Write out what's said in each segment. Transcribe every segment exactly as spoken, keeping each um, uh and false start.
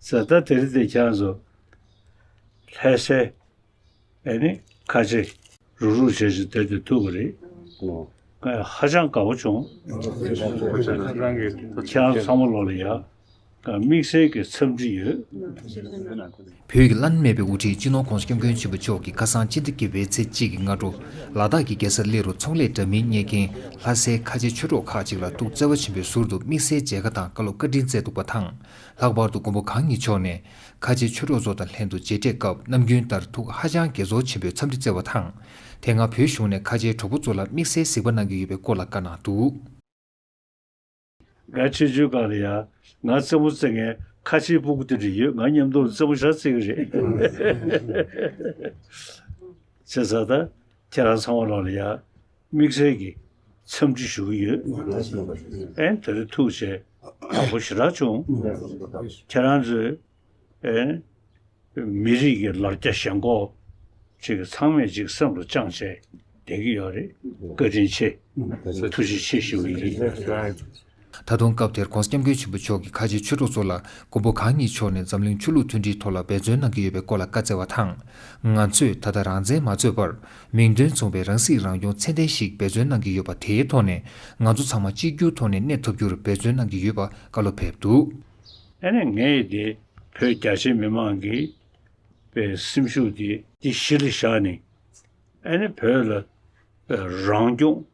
ཟེར། ད་དེ་རིང་དེ་ཁྱེད་རང་ཚོ་ལྷ་སའི་ཨ་ནི་ཁ་ཆེ་རུག་རུག་བྱས་བྱས་བསྡད་དེ་ཐུག་གི་རེད། ཨོ། ང་ཧ་ཅང་དགའ་པོ་བྱུང་། ཁྱེད་རང་ཚང་མ་ལོག་ལ་ཡ། དམིགས་བསལ་གྱི་འཚམས་འདྲི་ཡོད། བོད་ཀྱི་བླ་ན་མེད་པའི་དབུ་ཁྲིད་སྤྱི་ནོར་༸གོང་ས་༸སྐྱབས་མགོན་ཆེན་པོ་མཆོག་གིས་ཁ་སང་སྤྱི་ཟླ་བརྒྱད་པའི་ཚེས་གཅིག་གི་སྔ་དྲོ། ལ་དྭགས་ཀྱི་རྒྱལ་ས་གླེ་རུ་ཚོང་ལས་འདྲ་མིན་གཉེར་མཁན་ལྷ་སའི་ཁ་ཆེ་ཆོས་གྲོགས་ཁག་ཅིག་ལ་ཐུགས་བརྩེ་བ་ཆེན་པོས་ཟུར་དུ་དམིགས་བསལ་མཇལ་ཁ་དང་བཀའ་སློབ་བཀའ་དྲིན་སྩལ་འདུག་པ་དང་། ལྷག་པར་དུ་མགོན་པོ་གང་ཉིད་མཆོག་ནས་ཁ་ཆེ་ཆོས་གྲོགས་ཚོ་དང་ལྷན་དུ་མཇལ་འཕྲད་སྐབས་ནམ་རྒྱུན་ལྟར་ཐུགས་ཧ་ཅང་དགྱེས་ཚོར་ཆེན་པོས་འཚམས་འདྲི་སྩལ་བ་དང་། དེ་སྔ་བོད་གཞུང་ནས་ཁ་ཆེའི་གྲོགས་པོ་ཚོ་ལ་དམིགས་བསལ་གཟིགས་པ་གནང་གི་ཡོད་པའི་སྐོར་ལ་བཀའ་གནང་འདུག། ང་ཆེ་ཆུང་སྒང་ལ་ཡ། ང་རྩེད་མོ་རྩེ་མཁན་ཁ་ཆེའི་སྤུ་གུ་དེ་འདྲ་ཡོད། ང་མཉམ་དུ་རྩེད་མོ་ཞེ་དྲག་རྩེ་གི་རེད། བྱས་ཙང་ད་ཁྱེད་རང་ཚང་མ་ལོག་ལ་ཡ། དམིགས་བསལ་གྱི་འཚམས་འདྲི་ཞུ་གི་ཡོད། ཨེ་དེ་རིང་ཐུག་བྱས་དགའ་པོ་ཞེ་དྲག་བྱུང་། ཁྱེད་རང་ཚོས་ཨེ་མི་རིགས་ཀྱི་ལ་རྒྱ་ཞེན་ཁོག་ཅིག་ཚང་མས་ཅིག་སེམས་ལ་བཅངས་བྱས་བསྡད་ཀྱི་ཡོད་རེད། བཀའ་དྲིན་ཆེ། ཐུགས་རྗེ་ཆེ་ཞུ་གི་ཡིན། ད་དུང་སྐབས་དེར་༸གོང་ས་༸སྐྱབས་མགོན་ཆེན་པོ་མཆོག་གིས་ཁ་ཆེ་ཆོས་གྲོགས་ཚོ་ལ་མགོན་པོ་གང་ཉིད་མཆོག་ནས་འཛམ་གླིང་ཆོས་ལུགས་མཐུན་སྒྲིལ་ཐོག་ལ་འབད་བརྩོན་གནང་གི་ཡོད་པའི་སྐོར་ལ་བཀའ་སྩལ་བ་དང་། ང་ཚོས་ད་ལྟ་རང་བཙན་མ་རྩོད་པར་མིང་དོན་མཚུངས་པའི་རང་སྲིད་རང་སྐྱོང་ཚད་ལྡན་ཞིག་འབད་བརྩོན་གནང་གི་ཡོད་པ་དེའི་ཐོག་ནས་ང་ཚོ་ཚང་མ་གཅིག་གྱུར་ཐོག་ནས་གནས་ཐུབ་རྒྱུར་འབད་བརྩོན་གནང་གི་ཡོད་པ་བཀའ་སློབ་ཕེབས་འདུག། ཨ་ནི་ངས་དེ་བོད་རྒྱ་ཆེ་མི་མང་གི་པའི་སེམས་ཤུགས་དེ་དེ་གཞི་ལ་བཞག་ནས། ཨ་ནི་བོད་ལ་རང་སྐྱོང་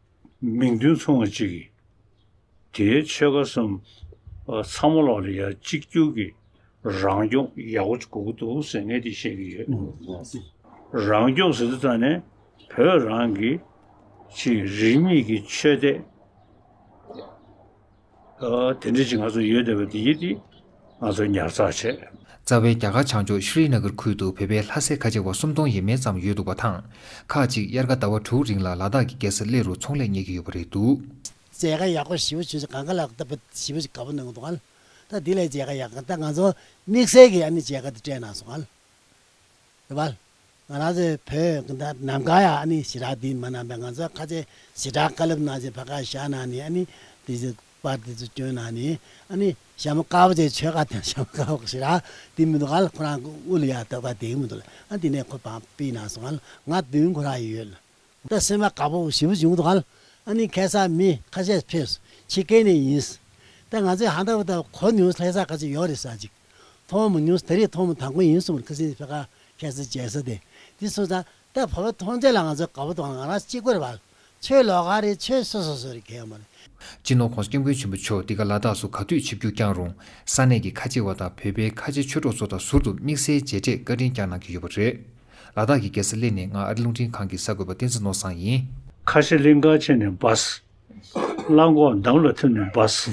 མིང་དོན་མཚུངས་པ་ཅིག་གིས་དེའི་ཆོལ་ཁ་གསུམ་ཚང་མ་ལོག་ལ་ཡ་གཅིག་གྱུར་གྱི་རང་སྐྱོང་ཡག་པོ་ཅིག་དགོས་ཀྱི་འདུག་ཟེར་ངས་དེ་བཤད་ཀྱི་ཡོད། རང་སྐྱོང་ཟེར་དུས་ཙང་ནས་བོད་རང་གི་ཅིག་རིས་མེད་ཀྱི་ཆོས་དད། ཨ། དེ་འདྲ་ཅིག་ང་ཚོ་ཡོད་བསྡད་པ་དེ་ཡིན་ཏེ། ང་ཚོ་ཉར་ཚགས་བྱས། རྩ་བའི་རྒྱ་གར་བྱང་ཕྱོགས་ཤྲི་ནཱ་གར་ཁུལ་དུ་བོད་པའི་ལྷ་སའི་ཁ་ཆེ་བ་སུམ་སྟོང་ཡས་མས་ཙམ་ཡོད་འདུག་པ་དང་། ཁག་ཅིག་དབྱར་ཁ་ཟླ་བ་དྲུག་རིང་ལ་ལ་དྭགས་ཀྱི་རྒྱལ་ས་གླེ་རུ་ཚོང་ལས་གཉེར་གྱི་ཡོད་པ་རེད་འདུག། མཇལ་ཁ་ཡག་པོ་ཞེ་པོ་བྱུང་ཚེ་གང་ག་ལ་ད་བུ་ཞེ་པོ་ཞིག་དགའ་པོ་གནང་གི་འདུག་ག་ལ། ད་འདི་ལས་མཇལ་ཁ་ཡག་ག་ད་ང་ཚོ་དམིགས་བསལ་གྱི་ཨ་ནི་མཇལ་ཁ་དེ་སྤྲད་གནང་སོང་ག་ལ། རེད་པ། ང་རང་ཚོའི་བོད་ད་ནམ་མཁའ་ཡ་ཨ་ནི་ཞེ་དྲག་འདི་མ་གནང་པས། ང་ཚོ་ཁ་ཆེ་ཞེ་དྲག་བཀའ་སློབ་གནང་ཚེ་ཕ་ག་བཞག་གནང་ནས་ཨ་ནི་དེ་ཚོ་པར་དེ་ཚོ་བསྐྱོན་གནང་ནས་ཨ་ནི་ཞྭ་མོ་དཀར་པོ་ཚོའི་ཆོལ་ཁ་དང་ཞྭ་མོ་དཀར་པོ་ཞེ་དྲག་འདི་མི་འདུག་ག་ལ། ཁོ་རང་དབུ་ལ་ཡ་ད་པ་དེ་གི་མི་འདུག་ལ། ཨ་འདི་ནས་ཁོ་པང་པི་གནང་སོང་ག་ལ། ང་མདུན་ཁོ་རང་ཡོད་ལ། ད་སེམས་པ་དགའ་པོ་ཞེ་པོ་བྱུང་འདུག་ག་ལ། ཨ་ནི་ཁ་སང་མི་ཁ་ཤས་ཕེབས་སོང་། ཕྱི་རྒྱལ་ནས་ཡིན། ད་ང་ཚོས་ཧ་ད་པ་ད་གོ་མྱོང་། ལྷ་ས་ཁ་ཆེ་ཡོད་རེད་ས་ཅིག་མཐོང་མ་མྱོང་། ད་རེས་མཐོང་མ་དང་པོ་ཡིན་གསུངས། ཁ་སང་ཕ་ག་ཁ་སང་མཇལ་ས་དེ་འདི་སོང་ཙང་ད་བོད་པ་མཐོང་ཚད་ལ་ང་ཚོ་དགའ་པོ་འདུག་ང་རང་གཅིག་པུ་རེད་པ། ཆོས་ལོགས་ཀ་རེད། ཆོས་སོ་སོ་སོ་རེད། གལ་ཡོད་མ་རེད། སྤྱི་ནོར་༸གོང་ས་༸སྐྱབས་མགོན་ཆེན་པོ་མཆོག་འདི་ག་ལ་དྭགས་སུ་ག་དུས་ཆིབས་བསྒྱུར་བསྐྱངས་རུང་། ས་གནས་ཀྱི་ཁ་ཆེ་བ་དང་བོད་པའི་ཁ་ཆེ་ཆོས་གྲོགས་ཚོ་དང་ཟུར་དུ་དམིགས་བསལ་མཇལ་འཕྲད་བཀའ་དྲིན་བསྐྱངས་གནང་གི་ཡོད་པ་རེད། ལ་དྭགས་ཀྱི་རྒྱལ་ས་གླེ་ནས་ང་ཨ་རི་རླུང་འཕྲིན་ཁང་གི་གསར་འགོད་པ་བསྟན་འཛིན་ནོར་བཟང་ཡིན། ཁ་ཆེ་གླིང་ག་ཆེན་ནས་བཱས། གླང་གོག་འདམ་ལ་ཐིམ་ནས་བཱས།